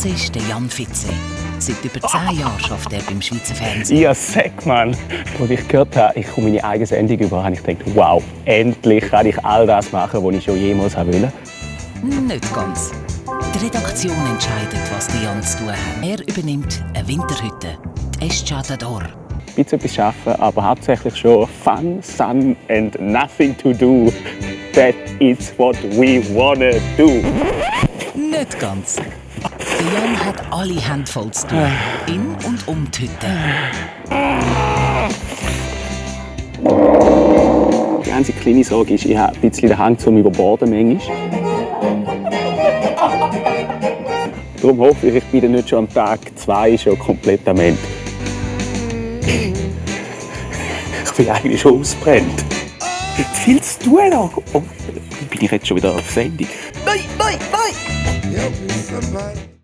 Das ist der Jan Fitze. Seit über 10 Jahren arbeitet er beim Schweizer Fernsehen. Ja, sag Mann. Als ich gehört habe, ich komme meine eigene Sendung über, habe ich gedacht, wow, endlich kann ich all das machen, was ich schon jemals wollte. Nicht ganz. Die Redaktion entscheidet, was die Jan zu tun hat. Er übernimmt eine Winterhütte, die Estrada d'Or. Ein bisschen etwas arbeiten, aber hauptsächlich schon Fun, Sun and nothing to do. That is what we wanna do. Nicht ganz. Der Jan hat alle Hände voll zu tun. In und um die Hütte. Die einzige kleine Sorge ist, ich habe ein bisschen den Hang zum Überborden manchmal. Darum hoffe ich, ich bin dann nicht schon am Tag 2 schon komplett am Ende. Ich bin eigentlich schon ausgebrannt. Viel zu tun noch. Oh, bin ich jetzt schon wieder auf Sendung? Nein, nein, nein!